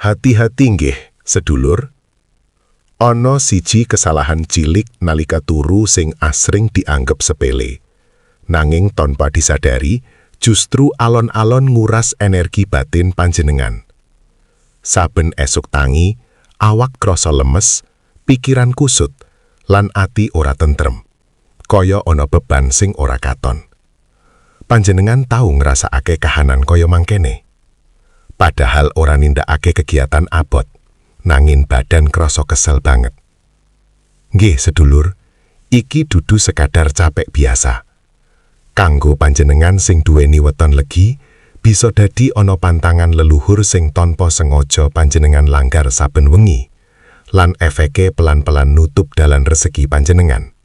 Hati-hati nggih, sedulur. Ana siji kesalahan cilik nalika turu sing asring dianggep sepele. Nanging tanpa disadari, justru alon-alon nguras energi batin panjenengan. Saben esuk tangi, awak krasa lemes, pikiran kusut, lan ati ora tentrem. Kaya ana beban sing ora katon. Panjenengan tau ngrasakake kahanan kaya mangkene? Padahal ora nindakake kegiatan abot, nanging badan krasa kesel banget. Nggih, sedulur, iki dudu sekadar capek biasa. Kanggo panjenengan sing duweni weton legi, bisa dadi ana pantangan leluhur sing tanpa sengaja panjenengan langgar saben wengi, lan efeke pelan-pelan nutup dalan rezeki panjenengan.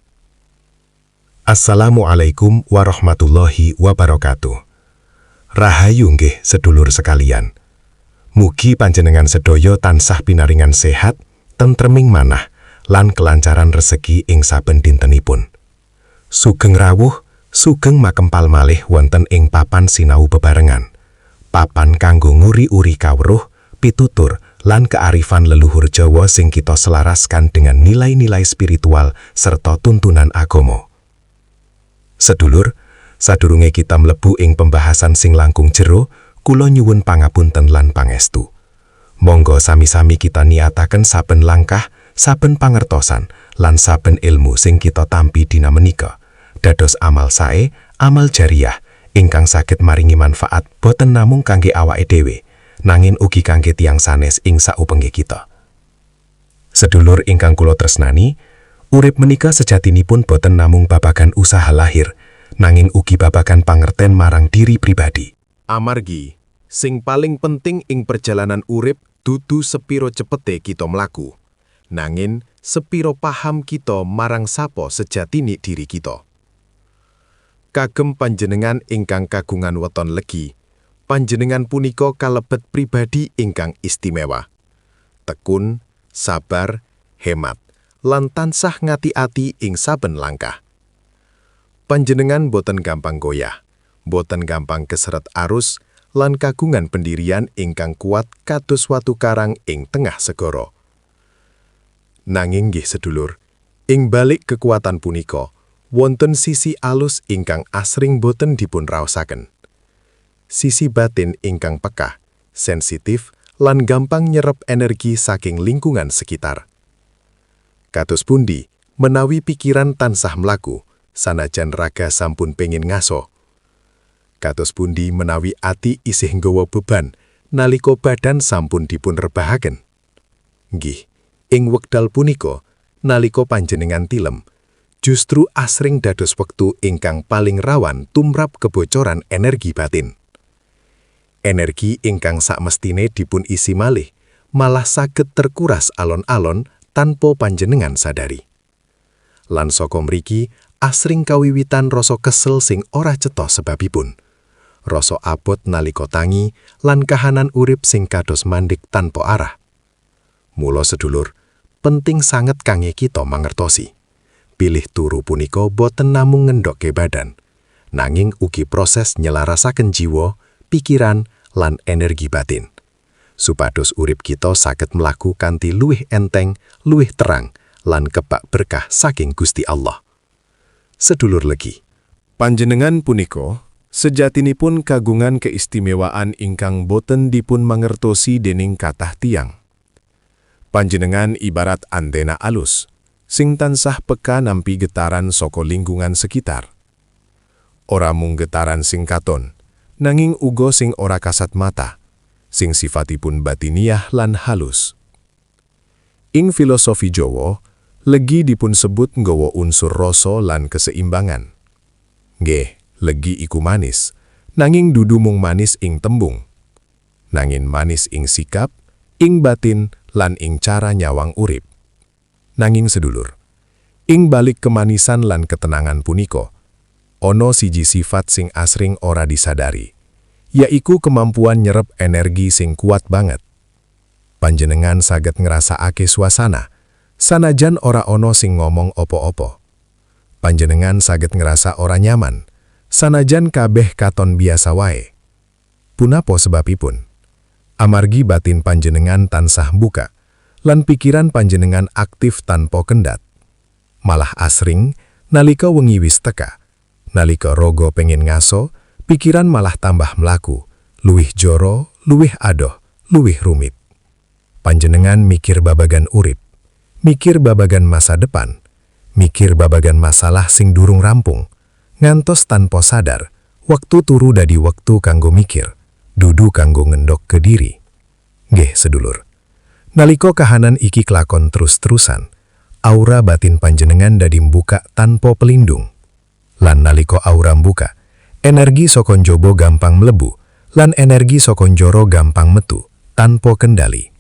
Assalamualaikum warahmatullahi wabarakatuh. Rahayu nggih, sedulur sekalian. Mugi panjenengan sedaya tansah pinaringan sehat, tentreming manah, lan kelancaran rezeki ing saben dintenipun. Sugeng rawuh, sugeng makempal malih wonten ing papan sinau bebarengan. Papan kanggo nguri-uri kawruh, pitutur, lan kearifan leluhur Jawa sing kita selaraskan dengan nilai-nilai spiritual serta tuntunan agama. Sedulur, sadurunge kita mlebu ing pembahasan sing langkung jero, kula nyuwun pangapunten lan pangestu. Monggo sami-sami kita niataken saben langkah, saben pangertosan, lan saben ilmu sing kita tampi dina menika dados amal sae, amal jariah ingkang saged maringi manfaat boten namung kangge awake dhewe, nanging ugi kangge tiyang sanes ing saubenge kita. Sedulur ingkang kula tresnani, urip menika sejatinipun boten namung babagan usaha lahir, nanging ugi babagan pangerten marang diri pribadi. Amargi, sing paling penting ing perjalanan urip dudu sepiro cepete kita mlaku, nanging sepiro paham kita marang sapa sejatine diri kita. Kagem panjenengan ingkang kagungan weton legi, panjenengan punika kalebet pribadi ingkang istimewa. Tekun, sabar, hemat, lan tansah ngati-ati ing saben langkah. Panjenengan boten gampang goyah, boten gampang keseret arus, lan kagungan pendirian ingkang kuat kados watu karang ing tengah segara. Nanging nggih, sedulur, ing balik kekuatan punika, wonten sisi alus ingkang asring boten dipun raosaken. Sisi batin ingkang peka, sensitif, lan gampang nyerep energi saking lingkungan sekitar. Kados pundi menawi pikiran tansah mlaku, sanajan raga sampun pengin ngaso? Kados pundi menawi ati isih nggawa beban nalika badan sampun dipun rebahaken? Nggih, ing wekdal punika, nalika panjenengan tilem, justru asring dados wektu ingkang paling rawan tumrap kebocoran energi batin. Energi ingkang sakmestine dipun isi malih, malah saged terkuras alon-alon tanpa panjenengan sadari. Lan saka mriki asring kawiwitan rasa kesel sing ora cetha sebabipun, rasa abot nalika tangi, lan kahanan urip sing kados mandek tanpa arah. Mula, sedulur, penting sanget kangge kita mangertosi. Bilih turu punika boten namung ngendokke badan, nanging ugi proses nyelarasaken jiwa, pikiran, lan energi batin, supados urip kita saged mlaku kanthi luwih enteng, luwih terang, lan kebak berkah saking Gusti Allah. Sedulur legi, Panjenengan punika sejatinipun kagungan keistimewaan ingkang boten dipun mangertosi dening kathah tiyang. Panjenengan ibarat antena alus, sing tansah peka nampi getaran saka lingkungan sekitar. Ora mung getaran sing katon, nanging uga sing ora kasat mata, sing sifatipun batiniah lan halus. Ing filosofi Jawa, legi dipun sebut nggawa unsur rasa lan keseimbangan. Nggih, legi iku manis, nanging dudu mung manis ing tembung. Nanging manis ing sikap, ing batin, lan ing cara nyawang urip. Nanging sedulur, ing balik kemanisan lan ketenangan punika, ono siji sifat sing asring ora disadari, yaiku kemampuan nyerep energi sing kuat banget. Panjenengan saged ngrasakake suasana, sanajan ora ono sing ngomong opo-opo. Panjenengan saged ngerasa ora nyaman, sanajan kabeh katon biasa wae. Punapa sebabipun? Amargi batin panjenengan tansah buka, lan pikiran panjenengan aktif tanpa kendhat. Malah asring, nalika wengi wis teka, nalika rogo pengen ngaso, pikiran malah tambah mlaku, luwih joro, luwih adoh, luwih rumit. Panjenengan mikir babagan urip, mikir babagan masa depan, mikir babagan masalah sing durung rampung, ngantos tanpa sadar, waktu turu dadi wektu kanggo mikir, dudu kanggo ngendok ke diri. Nggih, sedulur. Naliko kahanan iki kelakon terus-terusan, aura batin panjenengan dadi mbuka tanpa pelindung. Lan naliko aura mbuka, energi saka njaba gampang mlebu, lan energi saka njoro gampang metu, tanpa kendali.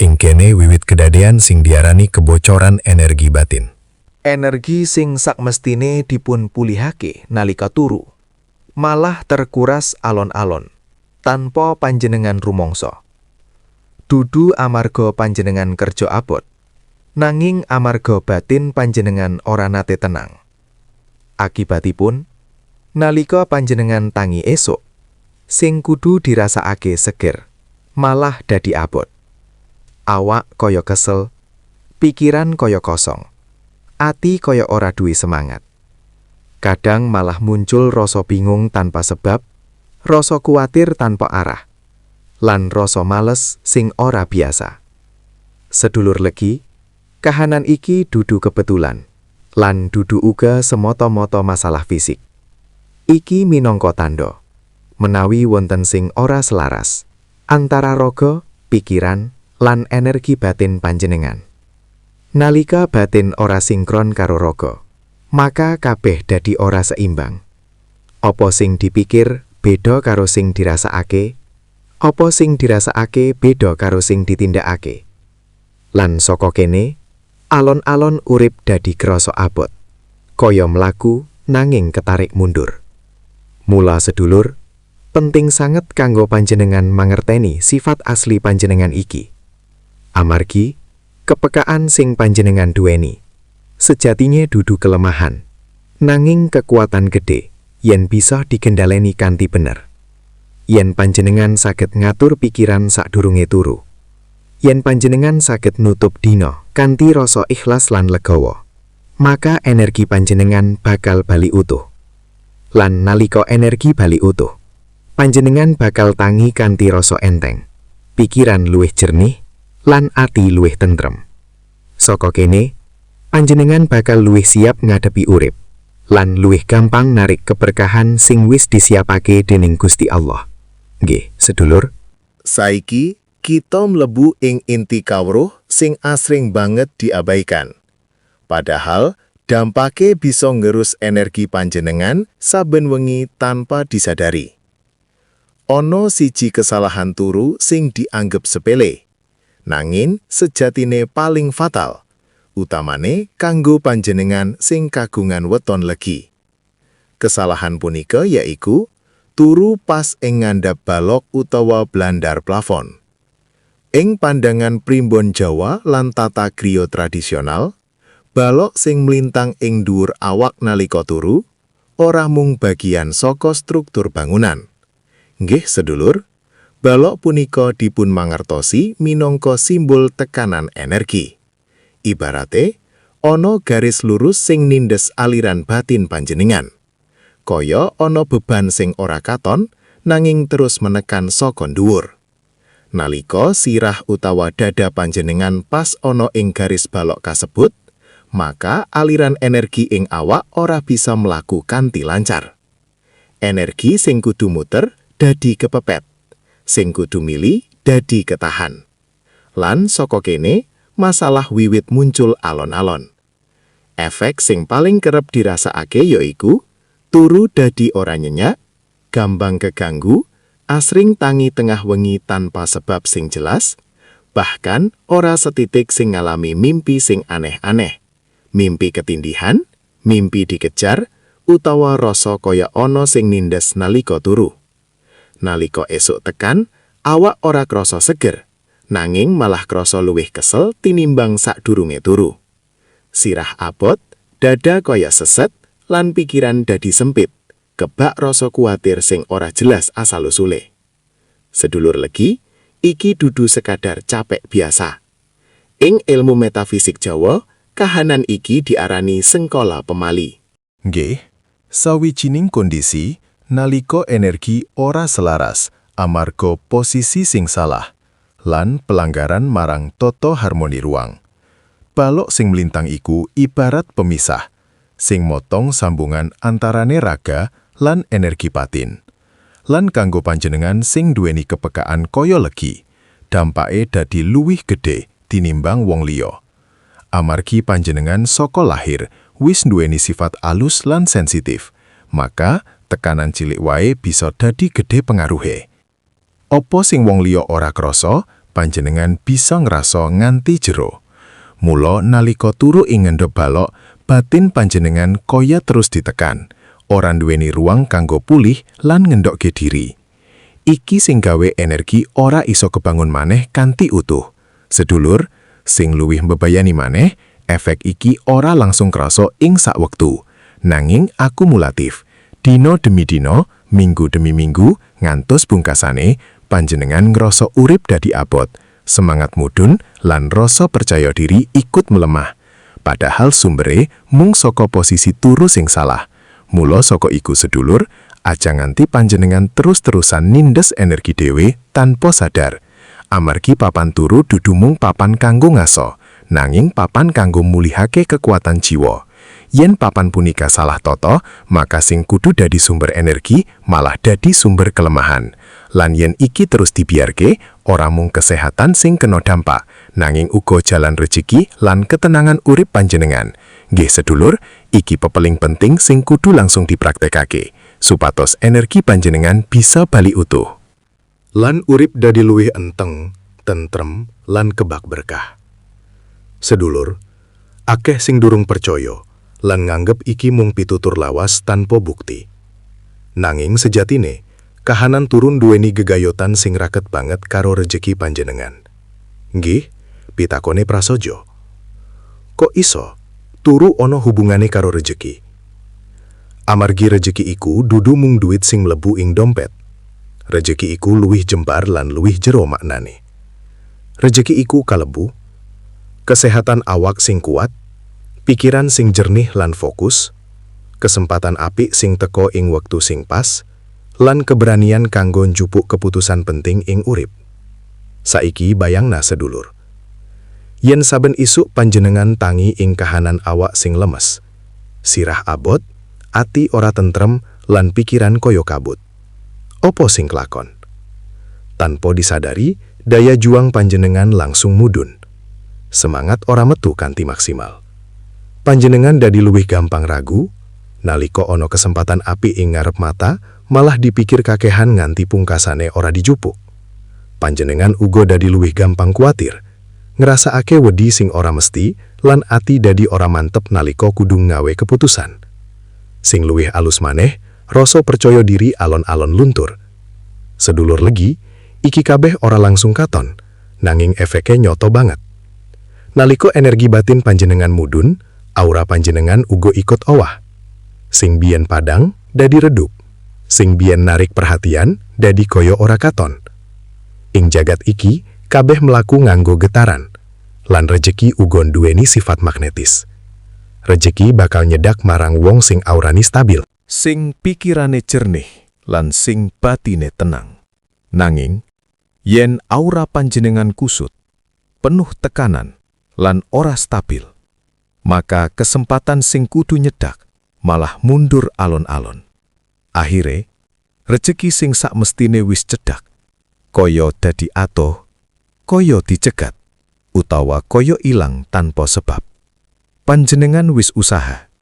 Ing kene wiwit kedadean sing diarani kebocoran energi batin. Energi sing sakmestine dipun pulihake nalika turu, malah terkuras alon-alon, tanpa panjenengan rumangsa. Dudu amarga panjenengan kerja abot, nanging amarga batin panjenengan ora nate tenang. Akibatipun, nalika panjenengan tangi esuk, sing kudu dirasakake seger, malah dadi abot. Awak kaya kesel, pikiran kaya kosong, ati kaya ora duwe semangat. Kadang malah muncul rasa bingung tanpa sebab, rasa kuatir tanpa arah, lan rasa males sing ora biasa. Sedulur legi, kahanan iki dudu kebetulan, lan dudu uga semoto-moto masalah fisik. Iki minangka tandha menawi wonten sing ora selaras antara raga, pikiran, lan energi batin panjenengan. Nalika batin ora sinkron karo raga, maka kabeh dadi ora seimbang. Apa sing dipikir beda karo sing dirasakake, apa sing dirasakake beda karo sing ditindakake. Lan saka kene, alon-alon urip dadi krasa abot. Kaya mlaku nanging ketarik mundur. Mula sedulur, penting sanget kanggo panjenengan mangerteni sifat asli panjenengan iki. Amargi, kepekaan sing panjenengan duweni sejatine dudu kelemahan, nanging kekuatan gede yen bisa digendhaleni kanthi bener. Yen panjenengan saged ngatur pikiran sadurunge turu. Yen panjenengan saged nutup dina kanthi rasa ikhlas lan legawa, maka energi panjenengan bakal bali utuh. Lan nalika energi bali utuh, panjenengan bakal tangi kanthi rasa enteng, pikiran luwih jernih, lan ati luwih tentrem. Saka kene, panjenengan bakal luwih siap ngadepi urip, lan luwih gampang narik keberkahan sing wis disiapake dening Gusti Allah. Nggih, sedulur. Saiki kita mlebu ing inti kawruh sing asring banget diabaikan. Padahal dampake bisa ngerus energi panjenengan saben wengi tanpa disadari. Ono siji kesalahan turu sing dianggep sepele. Nanging sejatine paling fatal, utamane kanggo panjenengan sing kagungan weton legi. Kesalahan punika yaiku turu pas ing ngandhap balok utawa blandar plafon. Ing pandangan primbon Jawa lan tata griya tradisional, balok sing mlintang ing dhuwur awak nalika turu ora mung bagian saka struktur bangunan. Nggih sedulur, balok punika dipun mangertosi minangka simbol tekanan energi. Ibarate, ana garis lurus sing nindes aliran batin panjenengan. Kaya ana beban sing ora katon nanging terus menekan saka dhuwur. Nalika sirah utawa dada panjenengan pas ana ing garis balok kasebut, maka aliran energi ing awak ora bisa mlaku kanthi lancar. Energi sing kudu muter dadi kepepet. Sing kudu mili dadi ketahan. Lan saka kene, masalah wiwit muncul alon-alon. Efek sing paling kerep dirasakake yaiku turu dadi ora nyenyak, gampang keganggu, asring tangi tengah wengi tanpa sebab sing jelas, bahkan ora setitik sing ngalami mimpi sing aneh-aneh. Mimpi ketindihan, mimpi dikejar, utawa rasa kaya ana sing nindes nalika turu. Nalika esuk tekan, awak ora krasa seger, nanging malah krasa luwih kesel tinimbang sadurunge turu. Sirah abot, dada kaya seset, lan pikiran dadi sempit, kebak rasa kuatir sing ora jelas asal-usule. Sedulur legi, Iki dudu sekadar capek biasa. Ing ilmu metafisik Jawa, kahanan iki diarani sengkala pemali. Nggih, sawijining kondisi nalika energi ora selaras amarga posisi sing salah lan pelanggaran marang tata harmoni ruang. Balok sing mlintang iku ibarat pemisah sing motong sambungan antarane raga lan energi batin. Lan kanggo panjenengan sing duweni kepekaan kaya legi, dampake dadi luwih gedhe tinimbang wong liya. Amargi panjenengan saka lahir wis nduweni sifat alus lan sensitif, maka tekanan cilik wae bisa dadi gedhe pengaruhe. Apa sing wong liya ora krasa, panjenengan bisa ngrasa nganti jero. Mula nalika turu ing ngendhop balok, batin panjenengan kaya terus ditekan, ora nduweni ruang kanggo pulih lan ngendokke diri. Iki sing gawe energi ora iso kebangun maneh kanthi utuh. Sedulur, sing luwih mbebayani maneh, efek iki ora langsung krasa ing sak wektu, nanging akumulatif. Dino demi dino, minggu demi minggu, ngantos pungkasane, panjenengan ngrasa urip dadi abot, semangat mudun, lan rasa percaya diri ikut melemah. Padahal sumbere mung saka posisi turu sing salah. Mula saka iku, sedulur, aja nganti panjenengan terus-terusan nindes energi dhewe tanpa sadar. Amargi papan turu dudu mung papan kanggo ngaso, nanging papan kanggo mulihake kekuatan jiwa. Yen papan punika salah toto, maka sing kudu dadi sumber energi malah dadi sumber kelemahan. Lan yen iki terus dibiarke, ora mung kesehatan sing kena dampak, nanging uga jalan rejeki lan ketenangan urip panjenengan. Nggih sedulur, iki pepeling penting sing kudu langsung dipraktekake, supados energi panjenengan bisa bali utuh. Lan urip dadi luwih enteng, tentrem, lan kebak berkah. Sedulur, akeh sing durung percaya lan nganggep iki mung pitutur lawas tanpa bukti. Nanging sejatine, kahanan turu nduweni gegayotan sing raket banget karo rejeki panjenengan. Nggih, pitakone prasaja. Kok iso turu ono hubungane karo rejeki? Amargi rejeki iku dudu mung duit sing mlebu ing dompet. Rejeki iku luwih jembar lan luwih jero maknane. Rejeki iku kalebu kesehatan awak sing kuat, pikiran sing jernih lan fokus, kesempatan apik sing teko ing wektu sing pas, lan keberanian kanggo njupuk keputusan penting ing urip. Saiki bayangna, sedulur. Yen saben isuk panjenengan tangi ing kahanan awak sing lemes, sirah abot, ati ora tentrem, lan pikiran koyo kabut. Opo sing kelakon? Tanpa disadari, daya juang panjenengan langsung mudun. Semangat ora metu kanthi maksimal. Panjenengan dadi luwih gampang ragu, nalika ono kesempatan apik ing ngarep mata, malah dipikir kakehan nganti pungkasane ora dijupuk. Panjenengan uga dadi luwih gampang kuatir, ngrasakake wedi sing ora mesti, lan ati dadi ora mantep nalika kudu ngawe keputusan. Sing luwih alus maneh, rasa percaya diri alon-alon luntur. Sedulur legi, iki kabeh ora langsung katon, nanging efeke nyoto banget. Naliko energi batin panjenengan mudun, aura panjenengan uga ikut owah. Sing biyen padang, dadi redup. Sing biyen narik perhatian, dadi koyo ora katon. Ing jagat iki, kabeh mlaku nganggo getaran. Lan rejeki uga nduweni sifat magnetis. Rejeki bakal nyedak marang wong sing aurane stabil. Sing pikirane jernih lan sing batine tenang. Nanging, yen aura panjenengan kusut, penuh tekanan, lan ora stabil, maka kesempatan sing kudu nyedak malah mundur alon-alon. Akhire, rejeki sing sakmestine wis cedhak, kaya dadi atoh, kaya dicegat, utawa kaya ilang tanpa sebab. Panjenengan wis usaha,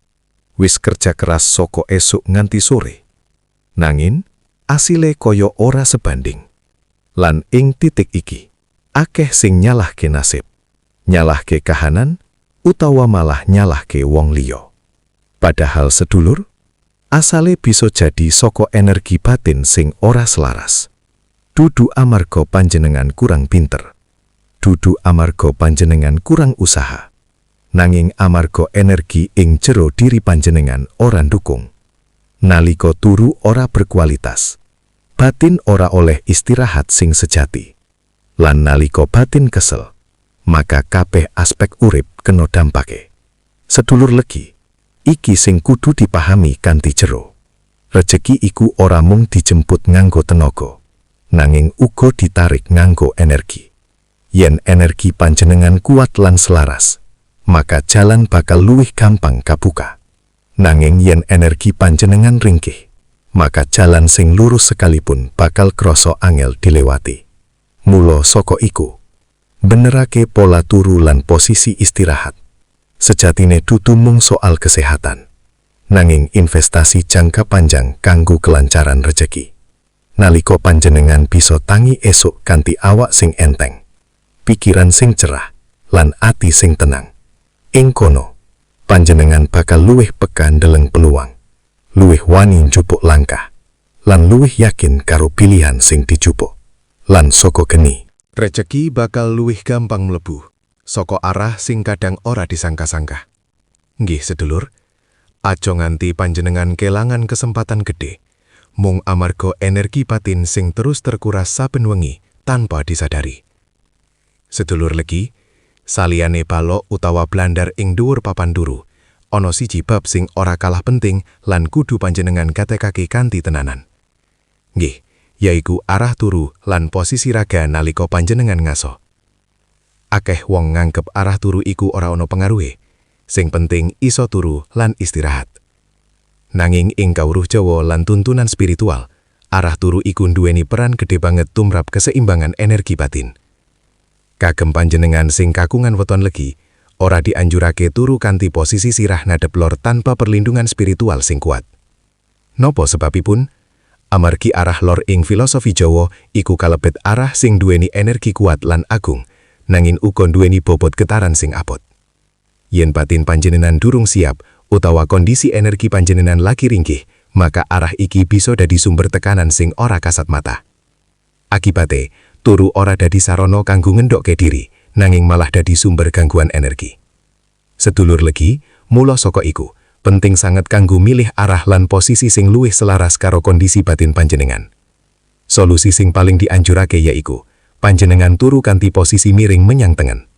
wis kerja keras saka esuk nganti sore. Nanging, asile kaya ora sebanding. Lan ing titik iki, akeh sing nyalahke nasib, nyalahke kahanan, utawa malah nyalahke wong liya. Padahal, sedulur, asale bisa jadi saka energi batin sing ora selaras. Dudu amarga panjenengan kurang pinter. Dudu amarga panjenengan kurang usaha. Nanging amarga energi ing jero diri panjenengan ora ndukung. Nalika turu ora berkualitas, batin ora oleh istirahat sing sejati. Lan nalika batin kesel, maka kabeh aspek urip kena dampake. Sedulur legi, iki sing kudu dipahami kanthi jero. Rejeki iku ora mung dijemput nganggo tenaga, nanging uga ditarik nganggo energi. Yen energi panjenengan kuat lan selaras, maka jalan bakal luwih gampang kabuka. Nanging yen energi panjenengan ringkih, maka jalan sing lurus sekalipun bakal krasa angel dilewati. Mula saka iku, benerake pola turu lan posisi istirahat. Sejatine dudu mung soal kesehatan, nanging investasi jangka panjang kanggo kelancaran rejeki. Nalika panjenengan bisa tangi esuk kanthi awak sing enteng, pikiran sing cerah, lan ati sing tenang. Ing kono, panjenengan bakal luwih peka ndeleng peluang, luwih wani njupuk langkah, lan luwih yakin karo pilihan sing dijupuk. Lan saka geni, Rejeki bakal luwih gampang mlebu saka arah sing kadang ora disangka-sangka. Nggih, sedulur, aja nganti panjenengan kelangan kesempatan gede mung amarga energi batin sing terus terkuras saben wengi tanpa disadari. Sedulur legi, saliyane balok utawa blandar ing dhuwur papan turu, ana siji bab sing ora kalah penting lan kudu panjenengan gatekake kanthi tenanan. Nggih, yaiku arah turu lan posisi raga nalika panjenengan ngaso. Akeh wong nganggep arah turu iku ora ana pengaruhe. Sing penting iso turu lan istirahat. Nanging ing kawruh Jawa lan tuntunan spiritual, arah turu iku nduweni peran gedhe banget tumrap keseimbangan energi batin. Kagem panjenengan sing kagungan weton legi, ora dianjurake turu kanthi posisi sirah nadep lor tanpa perlindungan spiritual sing kuat. Nopo sebabipun? Amargi arah lor ing filosofi Jawa iku kalebet arah sing duweni energi kuat lan agung, nanging uga duweni bobot getaran sing abot. Yen batin panjenengan durung siap utawa kondisi energi panjenengan lagi ringkih, maka arah iki bisa dadi sumber tekanan sing ora kasat mata. Akibate, turu ora dadi sarana kanggo ngendokke diri, nanging malah dadi sumber gangguan energi. Sedulur legi, mula saka iku, penting sanget kanggo milih arah lan posisi sing luwih selaras karo kondisi batin panjenengan. Solusi sing paling dianjurake yaiku panjenengan turu kanthi posisi miring menyang tengen.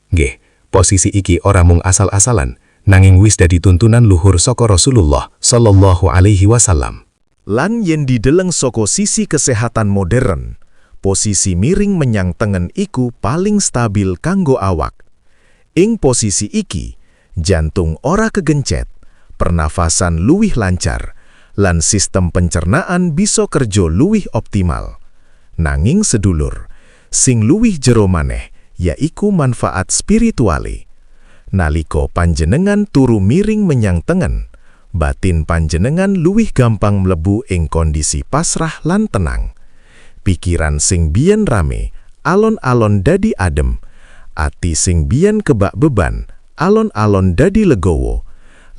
Nggih, posisi iki ora mung asal-asalan, nanging wis dadi tuntunan luhur saka Rasulullah Sallallahu Alaihi Wasallam. Lan yen dideleng saka sisi kesehatan modern, posisi miring menyang tengen iku paling stabil kanggo awak. Ing posisi iki, jantung ora kegencet, pernafasan luwih lancar, lan sistem pencernaan bisa kerja luwih optimal. Nanging sedulur, sing luwih jero maneh yaiku manfaat spirituale. Naliko panjenengan turu miring menyang tengen, batin panjenengan luwih gampang mlebu ing kondisi pasrah lan tenang. Pikiran sing biyen rame, alon-alon dadi adem. Ati sing biyen kebak beban, alon-alon dadi legowo.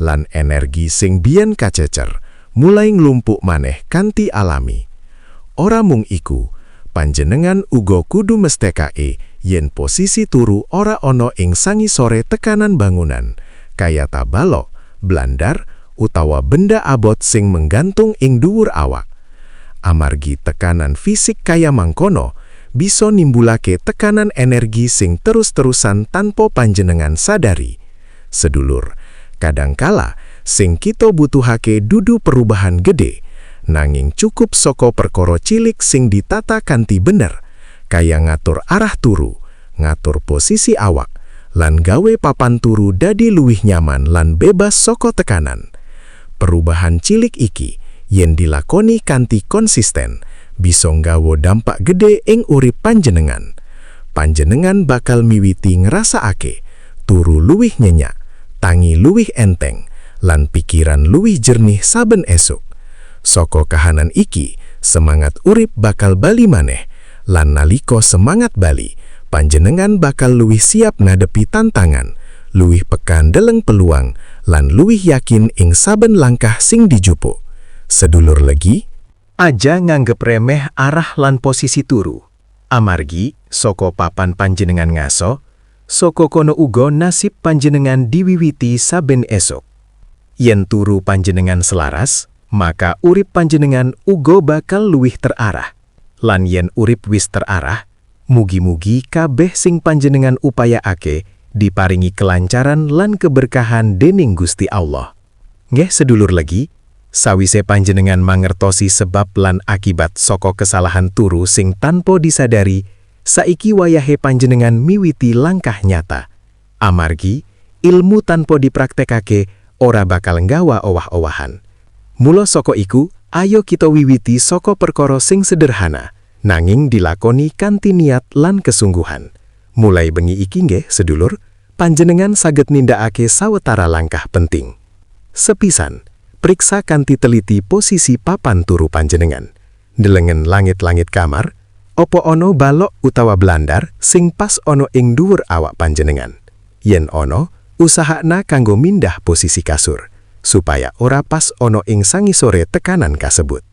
Lan energi sing biyen kacecer, mulai nglumpuk maneh kanthi alami. Ora mung iku, panjenengan uga kudu mesthekake yen posisi turu ora ana ing sangisore tekanan bangunan, kayata balok, blandar, utawa benda abot sing menggantung ing dhuwur awak. Amargi tekanan fisik kaya mangkono bisa nimbulake tekanan energi sing terus-terusan tanpa panjenengan sadari. Sedulur, kadangkala sing kita butuhake dudu perubahan gede, nanging cukup saka perkara cilik sing ditata kanthi bener, kaya ngatur arah turu, ngatur posisi awak, lan gawe papan turu dadi luwih nyaman lan bebas saka tekanan. Perubahan cilik iki yen dilakoni kanthi konsisten, bisa nggawa dampak gede ing urip panjenengan. Panjenengan bakal miwiti ngrasakake turu luwih nyenyak, tangi luwih enteng, lan pikiran luwih jernih saben esuk. Saka kahanan iki, semangat urip bakal bali maneh, lan naliko semangat bali, panjenengan bakal luwih siap ngadepi tantangan, luwih peka ndeleng peluang, lan luwih yakin ing saben langkah sing dijupuk. Sedulur legi, Aja nganggep remeh arah lan posisi turu. Amargi saka papan panjenengan ngaso, saka kono uga nasib panjenengan diwiwiti saben esuk. Yen turu panjenengan selaras, maka urip panjenengan uga bakal luwih terarah. Lan yen urip wis terarah, Mugi-mugi kabeh sing panjenengan upayakake diparingi kelancaran lan keberkahan dening Gusti Allah. Nggih sedulur legi, sawise panjenengan mangertosi sebab lan akibat saka kesalahan turu sing tanpa disadari, saiki wayahe panjenengan miwiti langkah nyata. Amargi, ilmu tanpa dipraktekake ora bakal nggawa owah-owahan. Mula saka iku, ayo kita wiwiti saka perkara sing sederhana, nanging dilakoni kanthi niat lan kesungguhan. Mulai bengi iki nggih, sedulur, panjenengan saged nindakake sawetara langkah penting. Sepisan, priksa kanthi teliti posisi papan turu panjenengan. Delengen langit-langit kamar, opo ono balok utawa blandar sing pas ono ing dhuwur awak panjenengan. Yen ono, usahakna kanggo mindah posisi kasur, supaya ora pas ono ing sangisore tekanan kasebut.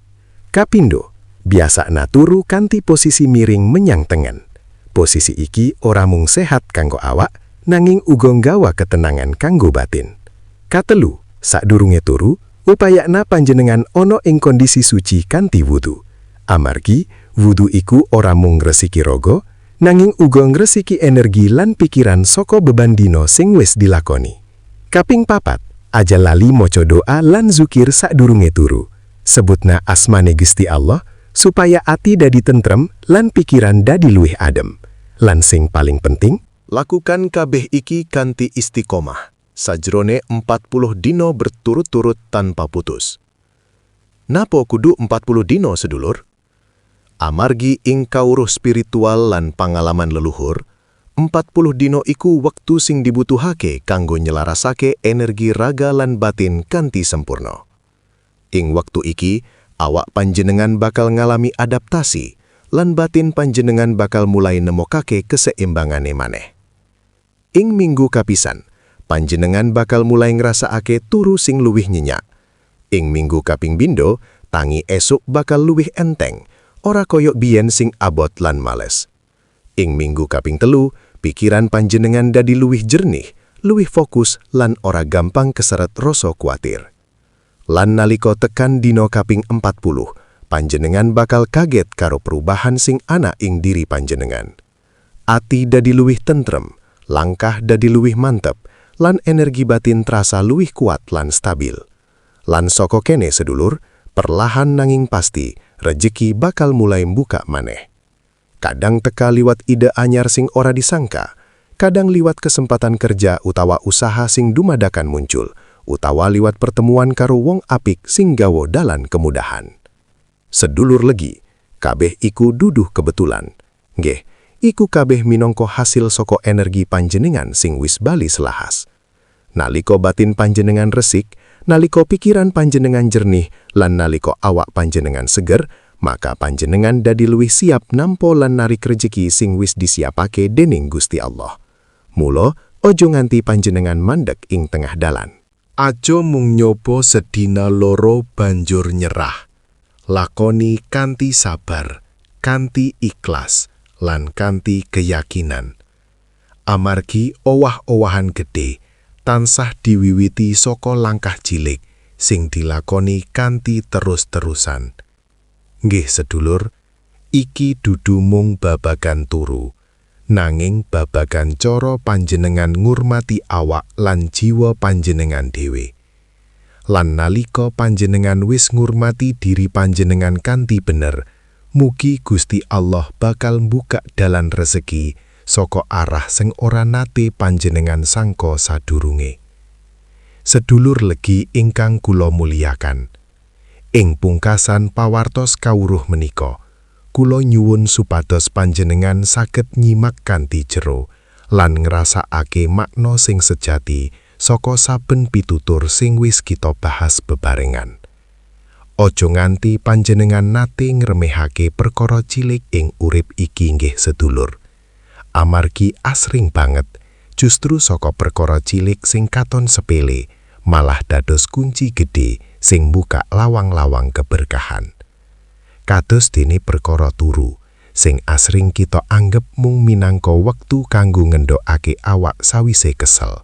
Kapindo, biasakna turu kanthi posisi miring menyang tengen. Posisi iki ora mung sehat kanggo awak, nanging uga nggawa ketenangan kanggo batin. Katelu, sadurunge turu, upayakna panjenengan ono ing kondisi suci kanthi wudu. Amargi, wudu iku ora mung ngresiki raga, nanging uga ngresiki energi lan pikiran saka beban dina sing wis dilakoni. Kaping papat, aja lali maca doa lan zikir sadurunge turu. Sebutna asmane Gusti Allah supaya ati dadi tentrem lan pikiran dadi luwih adem. Lan sing paling penting, Lakukan kabeh iki kanthi istiqomah, sajrone 40 dino berturut-turut tanpa putus. Napo kudu 40 dino, sedulur? Amargi ing kawruh spiritual lan pangalaman leluhur, 40 dino iku wektu sing dibutuhake kanggo nyelarasake energi raga lan batin kanthi sempurna. Ing wektu iki, awak panjenengan bakal ngalami adaptasi, lan batin panjenengan bakal mulai nemokake keseimbangane maneh. Ing minggu kapisan, panjenengan bakal mulai ngrasakake turu sing luwih nyenyak. Ing minggu kaping pindo, tangi esuk bakal luwih enteng, ora koyok biyen sing abot lan males. Ing minggu kaping 3, pikiran panjenengan dadi luwih jernih, luwih fokus lan ora gampang keseret rasa kuatir. Lan nalika tekan dino kaping 40, panjenengan bakal kaget karo perubahan sing ana ing diri panjenengan. Ati dadi luwih tentrem, langkah dadi luwih mantep, lan energi batin terasa luwih kuat lan stabil. Lan saka kene sedulur, perlahan nanging pasti, rejeki bakal mulai mbuka maneh. Kadang teka liwat ide anyar sing ora disangka, kadang liwat kesempatan kerja utawa usaha sing dumadakan muncul, utawa liwat pertemuan karo wong apik sing gawa dalan kemudahan. Sedulur legi, kabeh iku duduh kebetulan. Nggih, iku kabeh minangka hasil saka energi panjenengan sing wis bali selahas. Naliko batin panjenengan resik, naliko pikiran panjenengan jernih, lan naliko awak panjenengan seger, maka panjenengan dadi luwih siap nampa lan narik rejeki sing wis disiapake dening Gusti Allah. Mulo, ojo nganti panjenengan mandek ing tengah dalan. Aja mung nyoba sedina loro banjur nyerah. Lakoni kanthi sabar, kanthi ikhlas, lan kanthi keyakinan. Amargi owah-owahan gedhe tansah diwiwiti saka langkah cilik sing dilakoni kanthi terus-terusan. Nggih sedulur, iki dudu mung babagan turu, nanging babagan cara panjenengan ngurmati awak lan jiwa panjenengan dhewe. Lan nalika panjenengan wis ngurmati diri panjenengan kanthi bener, mugi Gusti Allah bakal mbuka dalan rezeki saka arah sing ora nate panjenengan sangka sadurunge. Sedulur legi ingkang kula muliakan. Ing pungkasan pawartos kawruh menika, kula nyuwun supados panjenengan saged nyimak kanthi jero lan ngrasakake makna sing sejati saka saben pitutur sing wis kita bahas bebarengan. Aja nganti panjenengan nate ngremehake perkara cilik ing urip iki nggih sedulur. Amargi asring banget justru saka perkara cilik sing katon sepele malah dados kunci gedhe sing buka lawang-lawang keberkahan. Kados dene perkara turu, sing asring kita anggep mung minangka wektu kanggo ngendhokake awak sawise kesel.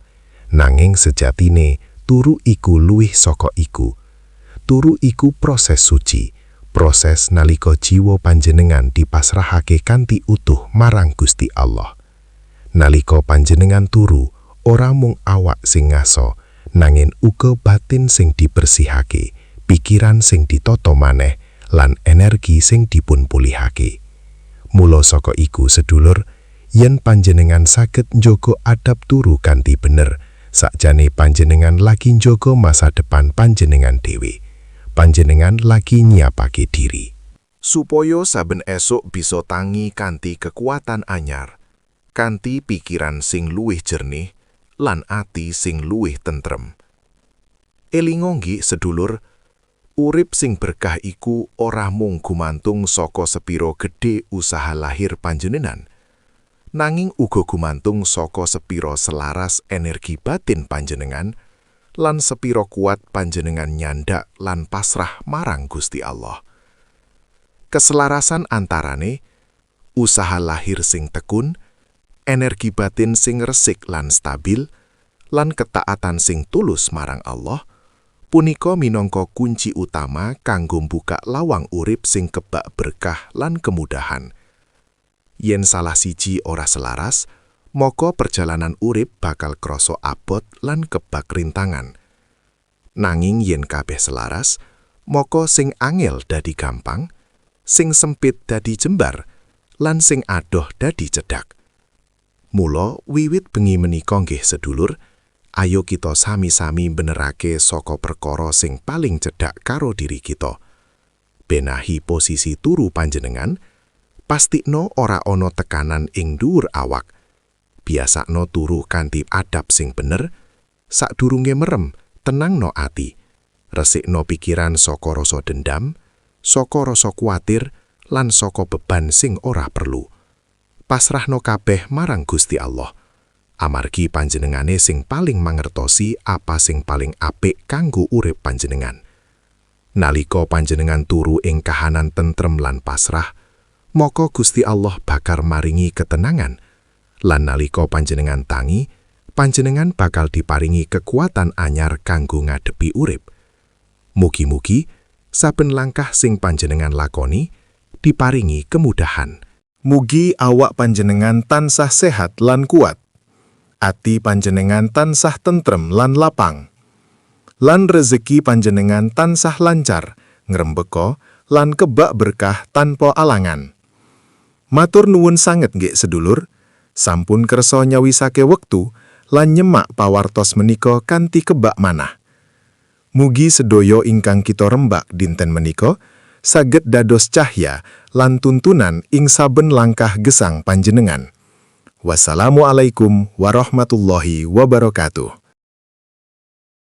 Nanging sejatine turu iku luwih saka iku. Turu iku proses suci, Proses nalika jiwa panjenengan dipasrahake kanthi utuh marang Gusti Allah. Nalika panjenengan turu, ora mung awak sing ngaso, nanging uga batin sing dibersihake, pikiran sing ditata maneh, lan energi sing dipun pulihake. Mula saka iku, sedulur, yen panjenengan saged njaga adab turu kanthi bener, sakjane panjenengan lagi njaga masa depan panjenengan dhewe. Panjenengan lagi nyiapake diri supaya saben esuk bisa tangi kanthi kekuatan anyar, kanthi pikiran sing luwih jernih, lan ati sing luwih tentrem. Elingo nggih, sedulur, urip sing berkah iku ora mung gumantung saka sepiro gedhe usaha lahir panjenengan, nanging uga gumantung saka sepiro selaras energi batin panjenengan lan sepiro kuat panjenengan nyandak lan pasrah marang Gusti Allah. Keselarasan antarane usaha lahir sing tekun, energi batin sing resik lan stabil, lan ketaatan sing tulus marang Allah, punika minangka kunci utama kanggo mbuka lawang urip sing kebak berkah lan kemudahan. Yen salah siji ora selaras, maka perjalanan urip bakal krasa abot lan kebak rintangan. Nanging yen kabeh selaras, maka sing angel dadi gampang, sing sempit dadi jembar, lan sing adoh dadi cedhak. Mula wiwit bengi menika nggih, sedulur, ayo kita sami-sami benerake saka perkara sing paling cedhak karo diri kita. Benahi posisi turu panjenengan, pastikno ora ana tekanan ing dhuwur awak. Biasakno turu kanthi adab sing bener, sadurunge merem, tenangno ati. Resikno pikiran saka rasa dendam, saka rasa kuatir, lan saka beban sing ora perlu. Pasrahno kabeh marang Gusti Allah. Amargi panjenengane sing paling mangertosi apa sing paling apik kanggo urip panjenengan. Nalika panjenengan turu ing kahanan tentrem lan pasrah, maka Gusti Allah bakal maringi ketenangan. Lan nalika panjenengan tangi, panjenengan bakal diparingi kekuatan anyar kanggo ngadepi urip. Mugi-mugi saben langkah sing panjenengan lakoni diparingi kemudahan. Mugi awak panjenengan tansah sehat lan kuat. Ati panjenengan tansah tentrem lan lapang. Lan rezeki panjenengan tansah lancar, ngrembaka lan kebak berkah tanpa alangan. Matur nuwun sanget nggih, sedulur, sampun kersa nyawisake wektu lan nyemak pawartos menika kanthi kebak manah. Mugi sedaya ingkang kita rembak dinten menika saged dados cahya lan tuntunan ing saben langkah gesang panjenengan. Wassalamualaikum warahmatullahi wabarakatuh.